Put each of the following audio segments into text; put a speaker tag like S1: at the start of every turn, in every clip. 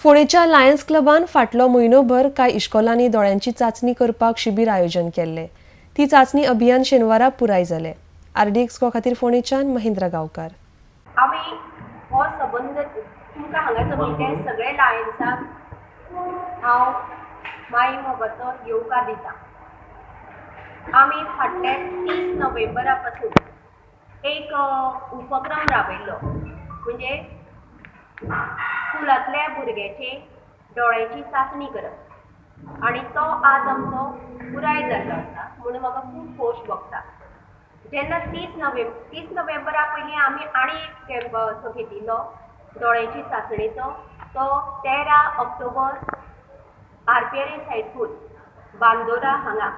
S1: फोंडेच्या lines क्लबान फाटलो म्हयनोभर कांय इश्कोलांनी दोळ्यांची चांचणी करपाक शिबीर आयोजन केल्लें. ती चांचणी अभियान शेनवारा पुराय जालें. आरडीएक्स खातीर फोंडेच्यान महेंद्र गांवकार.
S2: आमी हो सबंद तुमकां हांगा जमिल्ले सगळे लायन्साक हांव माई मोगाचो येवकार दिता. आमी फाटल्या 30 नोव्हेंबरा पासून एक उपक्रम राबयल्लो, म्हणजे स्कुलांतल्या भुरग्याचे दोळ्यांची चांचणी करप, आनी तो आज आमचो पुराय जाल्लो आसा म्हणून म्हाका खूब खोश भोगता. जेन्ना 30 नोव्हेंबरा पयलीं आमी आनी एक कॅम्प असो घेतिल्लो दोळ्यांची चांचणेचो, तो 13 October RPRS high school Bandora हांगा.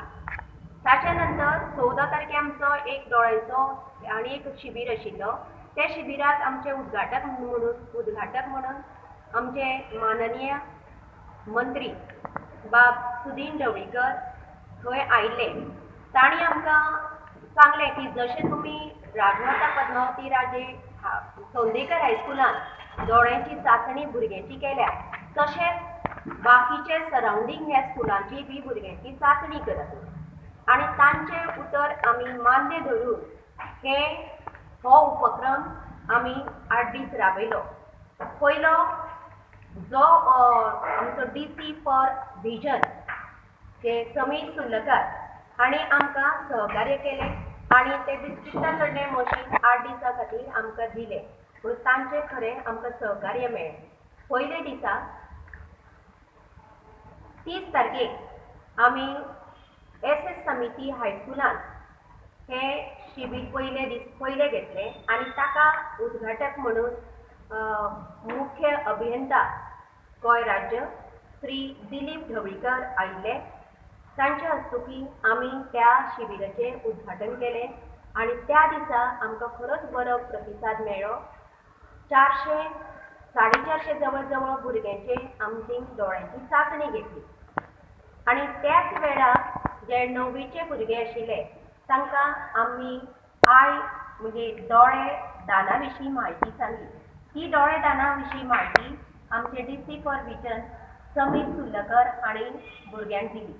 S2: ताच्या नंतर 14 तारखे आमचो एक दोळ्यांचो आनी एक शिबीर आशिल्लो. त्या शिबिराक आमचे उद्घाटक म्हणून आमचे माननीय मंत्री बाब सुदीन ढवळीकर थंय आयिल्ले. तांणी आमकां सांगलें की जशें तुमी राजमाता पद्मावती राजे सौंदेकर हायस्कुलान दोळ्यांची चांचणी भुरग्यांची केल्या, तशेंच बाकीचे सरावंडींग ह्या स्कुलांची बी भुरग्यांची चांचणी करात, आनी तांचें उतर आमी मान्य धरून हे हो उपक्रम आमी 8 दीस राबयलो. पयलो जो आमचो DC for vision जे समीर सुर्लकार हांणी आमकां सहकार्य केलें आनी ते डिस्ट्रिक्टा कडलें मशीन 8 दिसां खातीर आमकां दिलें, पूण तांचें खरें आमकां सहकार्य मेळ्ळें. पयले दिसा 30 तारखेक आमी SS समिती हायस्कुलान हे शिबीर पयले दीस पयले घेतले आनी ताका उद्घाटक म्हणून मुख्य अभियंता गोंय राज्य श्री दिलीप ढवळीकर आयिल्ले. तांच्या हस्तुकीं आमी त्या शिबिराचें उद्घाटन केलें आनी त्या दिसा आमकां खरोच बरो प्रतिसाद मेळ्ळो. 400 450 जवळ जवळ भुरग्यांचे आमची दोळ्यांची चांचणी घेतली आनी त्याच वेळार जे 9वीचे भुरगे आशिल्ले तांकां आमी I म्हणजे दोळे दाना विशीं म्हायती सांगली. ती दोळे दाना विशीं म्हायती आमचे DC for vision Sameer Surlakar हांणी भुरग्यांक दिली.